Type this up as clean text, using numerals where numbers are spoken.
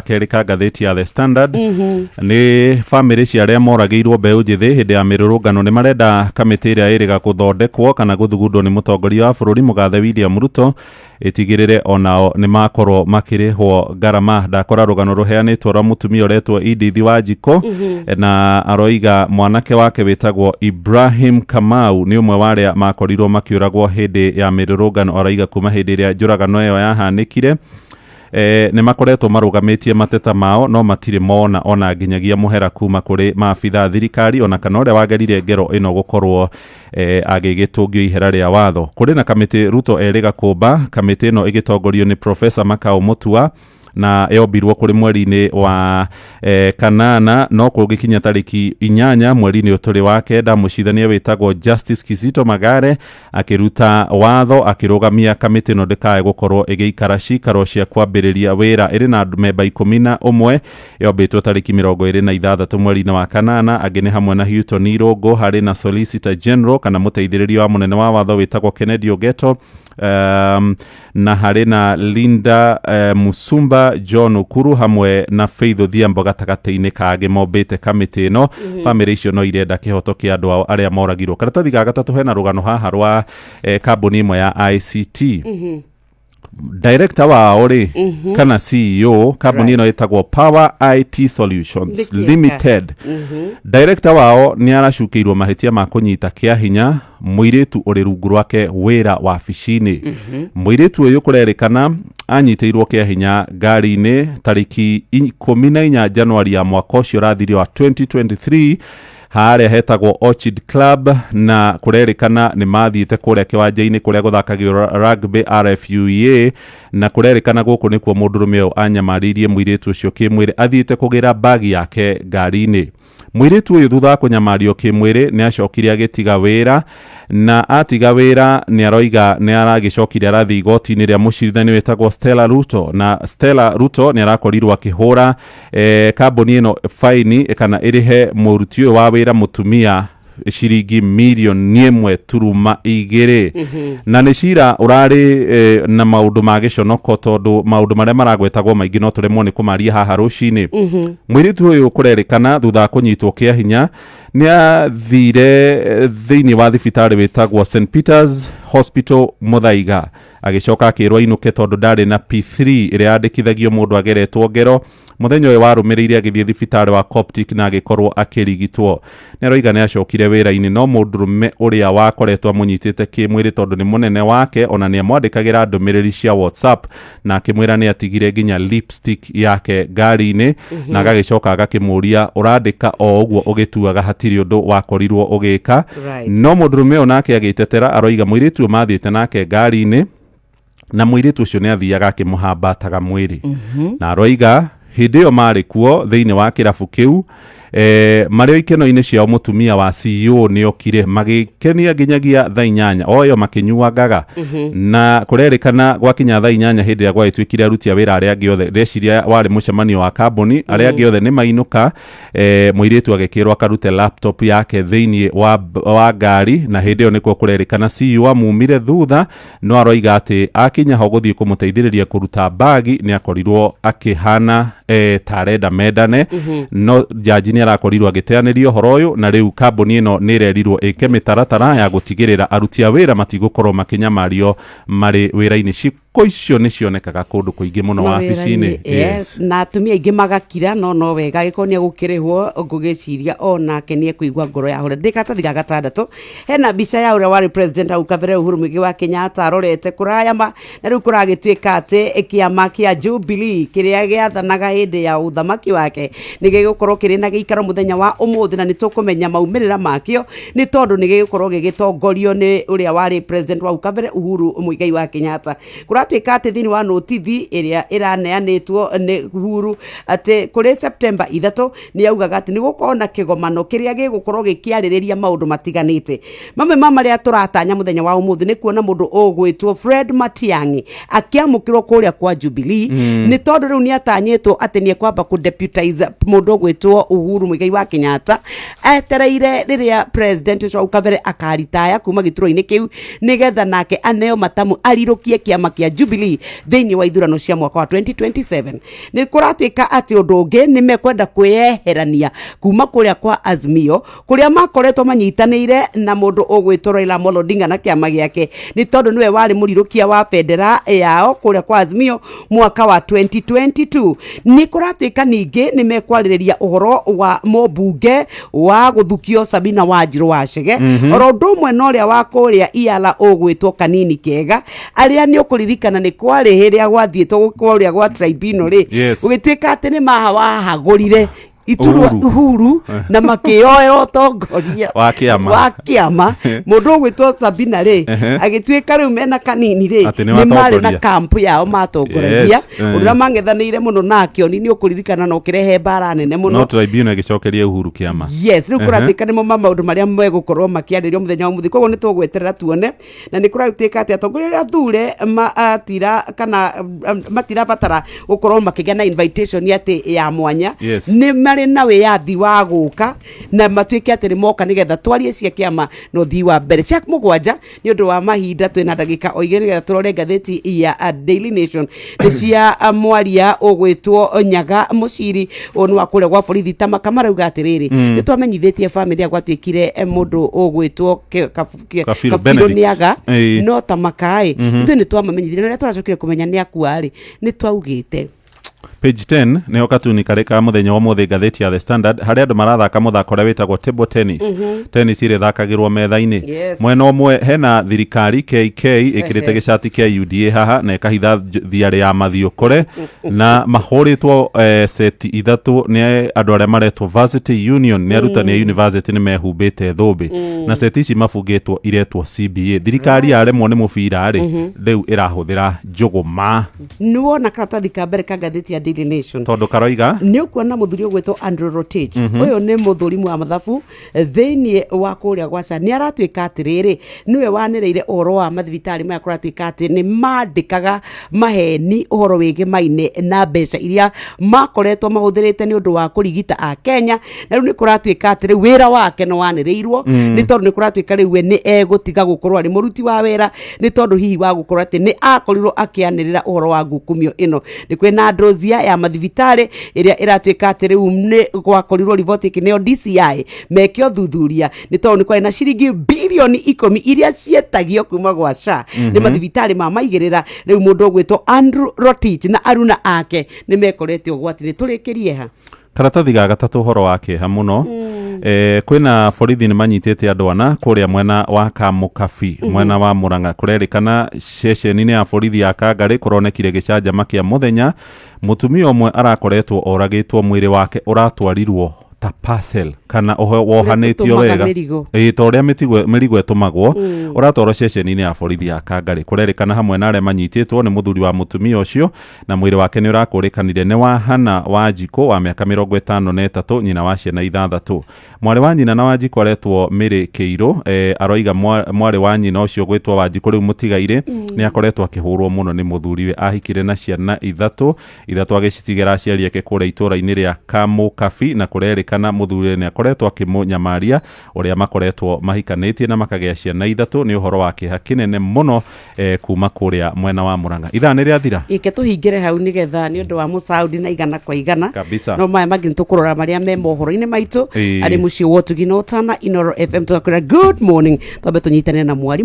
Kerĩ ka ngathĩti ya The Standard nĩ bamĩrĩ cia arĩa moragĩirwo mbeũ njĩthĩ hĩndĩ ya mĩrũrũngano nĩ marenda kamĩtĩ ĩrĩa ĩrĩga gũthondekwo kana gũthugundwo nĩ mũtongoria wa bũrũri mũgathe William Ruto ĩtigĩrĩre onao nĩ makorwo makĩrĩhwo ngarama. Ndakora rũgano rũheanĩtwo rwa mũtumia ũretwo Edith Wanjikũ na aroiga mwanake wake wĩtagwo Ibrahim Kamau nĩ ũmwe wa arĩa makorirwo makĩũragwo hĩndĩ ya mĩrũrũngano. Aroiga kuma hĩndĩ ĩrĩa njũragano ĩyo yahanĩkire nĩ makoretwo marũgamĩtie mateta mao no matirĩ mona ona nginyagia mũhera kuma kũrĩ maabitha a thirikari ona kana ũrĩa wagerire ngero ĩno gũkorwo agĩgĩtũngio ihera rĩa watho. Kũrĩ na kamĩtĩ Ruto erĩga kũmba, kamĩtĩ ĩno ĩgĩtongorio nĩ Professor Makau Mutua na yombirwo kũrĩ mweri-inĩ wa kanana, no kũngĩkinya tarĩki 8 mweri-inĩ ũyũ tũrĩ wa 9, mũcirithania wĩtagwo Justice Kizito Magare akĩruta watho akĩrũgamia kamĩtĩ ĩno ndĩkae gũkorwo ĩgĩikara cikaro cia kwambĩrĩria wĩra. Ĩrĩ na memba 11, yombĩtwo tarĩki 26 mweri-inĩ wa kanana. Angĩ nĩ hamwe na Houghton Irũngũ, harĩ na Solicitor General kana mũteithĩrĩria wa mũnene wa watho wĩtagwo Kennedy Ogeto, na harĩ na Linda Musumba, John Ukuru hamwe na Faith Odhiambo gatagatĩ-inĩ kangĩ mombĩte kamĩtĩ ĩno. Bamĩrĩ icio no irenda kĩhoto kĩa andũ ao arĩa moragirwo. Karatathi ga gatatũ hena rũgano haha rwa kambuni ĩmwe ya ICT. Director wao rĩ kana CEO kambuni ĩno ĩtagwo Power IT Solutions Nĩkĩega. Limited, director wao nĩ aracukĩirwo mahĩtia ma kũnyita kĩa hinya mũirĩtu ũrĩ rungu rwake wĩra wabici-inĩ. Mũirĩtu ũyũ kũrerĩkana anyitĩirwo kĩa hinya ngari-inĩ tarĩki 14 Januari ya mwaka ũcio ũrathire wa 2023 harĩa hetagwo Orchid Club, na kũrerĩkana nĩ mathiĩte kũrĩa kĩwanja-inĩ kũrĩa gũthakagĩrwo rugby RFUEA, na kũrerĩkana gũkũ nĩkuo mũndũrũme ũyũ anyamarĩirie mũirĩtu ũcio kĩmwĩrĩ athiĩte kũgĩra bagi yake ngari-inĩ. Mũirĩtu ũyũ thutha wa kũnyamario kĩmwĩrĩ nĩ acokire agĩtiga wĩra, na atiga wĩra nĩ aroiga nĩ aragĩcokire arathiĩ igoti-inĩ rĩa mũcirithania wĩtagwo Stella Ruto, na Stella Ruto nĩ arakorirwo akĩhũra kambuni ĩno faini kana ĩrĩhe mũruti ũyũ wa wĩra mũtumia ciringi mirioni 1.2. Na nĩ cira ũrarĩ na maũndũ ma gĩconoko tondũ maũndũ marĩa maragwetagwo maingĩ no tũremwo nĩ kũmaria haha rũcinĩ. Mũirĩtu ũyũ kũrerĩkana thutha wa kũnyitwo kĩa hinya nĩ athire thĩinĩ wa thibitarĩ wĩtagwo St Peters Hospital Muthaiga, agĩcoka akĩrwo ainũke tondũ ndarĩ na P3 ĩrĩa yandĩkithagio mũndũ ageretwo ngero. Mũthenya ũyũ warũmĩrĩire agĩthiĩ thibitarĩ wa Coptic na agĩkorwo akĩrigitwo. Nĩ aroiga nĩ acokire wĩra-inĩ, no mũndũrũme ũrĩa wakoretwo amũnyitĩte kĩmwĩrĩ, tondũ nĩ mũnene wake, ona nĩ amwandĩkagĩra ndũmĩrĩri cia WhatsApp na akĩmwĩra nĩ atigire nginya lipstick yake ngari-inĩ, na agagĩcoka agakĩmũria, "Ũrandĩka o ũguo ũgĩtuaga hatirĩ ũndũ wakorirwo ũgĩka?" No mũndũrũme ũyũ nake agĩtetera, aroiga mũirĩtu ũyũ mathiĩte nake ngari-inĩ na mũirĩtu ũcio nĩ athiaga akĩmũhambataga mwĩrĩ, na aroiga hĩndĩ ĩyo marĩ kuo thĩinĩ wa kĩrabu kĩu marĩ o ikeno-inĩ ciao, mũtumia wa CEO nĩ okire magĩkenia nginyagia thaa 8 o ĩyo makĩnyuangaga. Na kũrerĩkana gwakinya thaa 8, hĩndĩ ĩrĩa gwagĩtuĩkire aruti a wĩra arĩa angĩ othe, ndeciria warĩ mũcemanio wa kambuni, arĩa angĩ othe nĩ mainũka, mũirĩtu agĩkĩrwo akarute laptop yake thĩinĩ wa ngari, na hĩndĩ ĩyo nĩkuo kũrerĩkana CEO amumire thutha. No aroiga atĩ akinya ho gũthiĩ kũmũteithĩrĩria kũruta bagi nĩ akorirwo akĩhana ta arenda mendane. No jaji nĩ arakorirwo agĩteanĩria ũhoro ũyũ, na rĩu kambuni ĩno nĩ ĩrerirwo ĩke mĩtaratara ya gũtigĩrĩra aruti a wĩra matigũkorwo makĩnyamario marĩ wĩra-inĩ. Ciĩko icio nĩ cionekaga kũndũ kũingĩ mũno wabici-inĩ. Yes, na atumia aingĩ magakira, no wega angĩkorwo nĩ egũkĩrĩhwo, ngũgĩciria o nake nĩ ekũigua ngoro yahũra. Ndĩ karatathi ga gatandatũ hena mbica ya ũrĩa warĩ president hau kabere Uhuru Muigai wa Kenyatta arorete kũraya ma, na rĩu kũragĩtuĩka atĩ kĩama kĩa Jubilee kĩrĩa gĩathanaga hĩndĩ ya ũthamaki wake nĩ gĩgũkorwo kĩrĩ na gĩikaro mũthenya wa ũmũthĩ, na nĩ tũkũmenya maumĩrĩra makĩo nĩ tondũ nĩ gĩgũkorwo gĩgĩtongorio nĩ ũrĩa warĩ president wa hau kabere Uhuru Muigai wa Kenyatta. Kũratuĩka atĩ thĩinĩ wa notithi ĩrĩa ĩraneanĩtwo nĩ Uhuru atĩ kũrĩ September 3 nĩ augaga atĩ nĩ gũkorwo na kĩgomano kĩrĩa gĩgũkorwo gĩkĩarĩrĩria maũndũ matiganĩte. Mamwe ma marĩa tũratanya mũthenya wa ũmũthĩ nĩ kuona mũndũ ũgwĩtwo Fred Matiang'i akĩamũkĩrwo kũrĩa kwa Jubilee, nĩ tondũ rĩu nĩ atanyĩtwo atĩ nĩ ekwamba kũ deputize mũndũ ũgwĩtwo Uhuru Muigai wa Kenyatta etereire rĩrĩa president ũcio hau kabere akaritaya kuma gĩturwa-inĩ kĩu, nĩgetha nake aneo matamu arirũkie kĩama kĩa Jubilee thĩinĩ wa ithurano cia mwaka wa 2027. Nĩ kũratuĩka atĩ ũndũ ũngĩ nĩ mekwenda kwĩyeherania kuma kũrĩa kwa Azimio, kũrĩa makoretwo manyitanĩire na mũndũ ũgwĩtwo Raila Amolo Odinga na kĩama gĩake, nĩ tondũ nĩwe warĩ mũrirũkia wa bendera yao kũrĩa kwa Azimio mwaka wa 2022. Nĩ kũratuĩka ningĩ nĩ mekwarĩrĩria ũhoro wa mũmbunge wa gũthukio Sabina Wanjirũ wa Chege, oro ũndũ ũmwe na ũrĩa wa kũrĩa Iala ũgwĩtwo Kanini Kega, arĩa nĩ ũkũririkana nĩ kwarĩ rĩrĩa gwathiĩtwo kũrĩa gwa tribunal rĩ, gũgĩtuĩka atĩ nĩ mahawahagũrire iturwa Uhuru. Uhuru na makĩoera ũtongoria Wa kĩama. Wa kĩama. Mũndũ ũgwĩtwo Sabina rĩ, agĩtuĩka rĩu mena Kanini rĩ, Atĩ nĩ nĩ marĩ na watongoria. kampu yao matongoragia, ũndũ ũrĩa mang'ethanĩire mũno nake oni nĩ ũkũririkana na ũkĩrehe mbara nene mũno. No tribunal ĩgĩcokeria Uhuru kĩama. Yes, rĩu kũratuĩka nĩmo ma maũndũ marĩa megũkorwo makĩarĩrio mũthenya wa mũthĩ, koguo nĩ tũgweterera tuone. Na nĩ kũratuĩka atĩ atongoria arĩa athure matira kana matirabatara gũkorwo makĩgĩa na invitation atĩ ya mwanya, nĩ marĩ na wĩyathi wa gũka na matuĩke atĩ nĩ moka nĩgetha twarie cia kĩama na ũthii wa mbere. Cia mũgwanja, nĩ ũndũ wa mahinda, twĩna ndagĩka o igĩrĩ nĩgetha tũrore ngathĩti ya Daily Nation, nĩ cia mwaria ũgwĩtwo Nyaga Mũciri, ũyũ nĩ wa kũrĩa gwa borithi Tamaka. Marauga atĩrĩrĩ, nĩ twamenyithĩtie bamĩrĩ ya gwatuĩkire mũndũ ũgwĩtwo Kabiru Kabiru Benedict. Nĩaga, no Tamaka ĩ, ithuĩ nĩ twamamenyithirie, na rĩrĩa tũracokire kũmenya nĩ akua rĩ, nĩ twaugĩte. Page 10 nĩho katuni karĩ ka mũthenya wa ũmũthĩ, ngathĩti ya The Standard, harĩa andũ marathaka mũthako ũrĩa wĩtagwo table tennis, tennis ĩrĩa ĩthakagĩrwo metha-inĩ. Mwena ũmwe hena thirikari KK ĩkĩrĩte gĩcati kĩa UDA haha na ĩkahitha thiarĩ ya mathiũkũre, na mahũrĩtwo seti 3 nĩ andũ arĩa maretwo Varsity Union, nĩ arutani a university, nĩ mehumbĩte thũmbĩ, na seti ici mabungĩtwo iretwo CBA. Thirikari yaremwo nĩ mũbira rĩ, rĩu ĩrahũthĩra njũgũma. Nĩ wona karatathi ka mbere ka ngathĩti ya Daily Nation? Tondũ karoiga Nĩ ũkuona mũthuri ũgwĩtwo Andrew Rotich. Ũyũ nĩ mũthũrimu wa mathabu thĩinĩ wa kũrĩa gwa SHA. Nĩ aratuĩka atĩrĩrĩ, nĩwe wanĩrĩire ũhoro wa mathibitarĩ maya kũratuĩka atĩ nĩ mandĩkaga maheni ũhoro wĩgĩmaine na mbeca iria makoretwo mahũthĩrĩte nĩ ũndũ wa kũrigita a Kenya. Na rĩu nĩ kũratuĩka atĩ rĩu wĩra wake nĩ wanĩrĩirwo, nĩ tondũ nĩ kũratuĩka rĩu we nĩ egũtiga gũkorwo arĩ mũruti wa wĩra, nĩ tondũ hihi wa gũkorwo atĩ nĩ akorirwo akĩanĩrĩra ũhoro wa ngukumio ĩno. Nĩ kwĩ na ndũzia ya mathibitarĩ ĩrĩa ĩratuĩka atĩ rĩu nĩ gwakorirwo riboti ĩkĩneo DCI meke ũthuthuria, nĩ tondũ nĩ kwarĩ na ciringi bilioni 10 iria cietagio kuma gwa SHA nĩ mathibitarĩ ma maigĩrĩra. Rĩu mũndũ ũgwĩtwo Andrew Rotich na aruna ake nĩ mekorete ũgwati-inĩ. Tũrĩkĩrie ha? Karatathi ga gatatũ, ũhoro wa kĩeha mũno, kwĩna borithi nĩ manyitĩte andũ ana kũrĩa mwena wa Kamũkabi, mwena wa Mũrang'a. Kũrerĩkana ceceni-inĩ ya borithi ya Kangarĩ kũronekire gĩcanjama kĩa mũthenya. Mũtumia ũmwe arakoretwo oragĩtwo, mwĩrĩ wake ũratwarirwo ta parcel kana wohanĩtio tũtũmaga wega. Mĩrigo. Ĩĩ, ta ũrĩa mĩrigo ĩtũmagwo, ũratwarwo ceceni-inĩ ya borithi ya Kangarĩ. Kũrerĩkana hamwe na arĩa manyitĩtwo nĩ mũthuri wa mũtumia ũcio, na mwĩrĩ wake nĩ ũrakũrĩkanire nĩ wa Hana Wanjikũ wa mĩaka 53, nyina wa ciana 6. Mwarĩ wa nyina na Wanjikũ aretwo Mĩrĩ Kĩirũ, aroiga mwarĩ wa nyina ũcio gwĩtwo Wanjikũ rĩu mũtigairĩ nĩ akoretwo akĩhũrwo mũno nĩ mũthuriwe. Ahikire na ciana ithatũ, ithatũ agĩcitigĩra aciari ake kũrĩa itũũra-inĩ rĩa Kamũkabi, na kũrerĩkana mũthuriwe nĩ akoretwo akĩmũnyamaria, ũrĩa makoretwo mahikanĩtie na makagĩa ciana 3. Nĩ ũhoro wa kĩeha kĩnene mũno, kuma kũrĩa mwena wa Mũrang'a. Ithaa nĩ rĩathira. Ike tũhingĩre hau nĩgetha nĩ ũndũ wa mũcaudi na igana kwa igana. Kabisa. No maya mangĩ nĩ tũkũrora marĩa me mohoro-inĩ maitũ. Arĩ mũciĩ wa ũtugi na ũtana, Inoro FM, tũgakwĩra good morning. Twambe tũnyitanĩre na mwarimũ.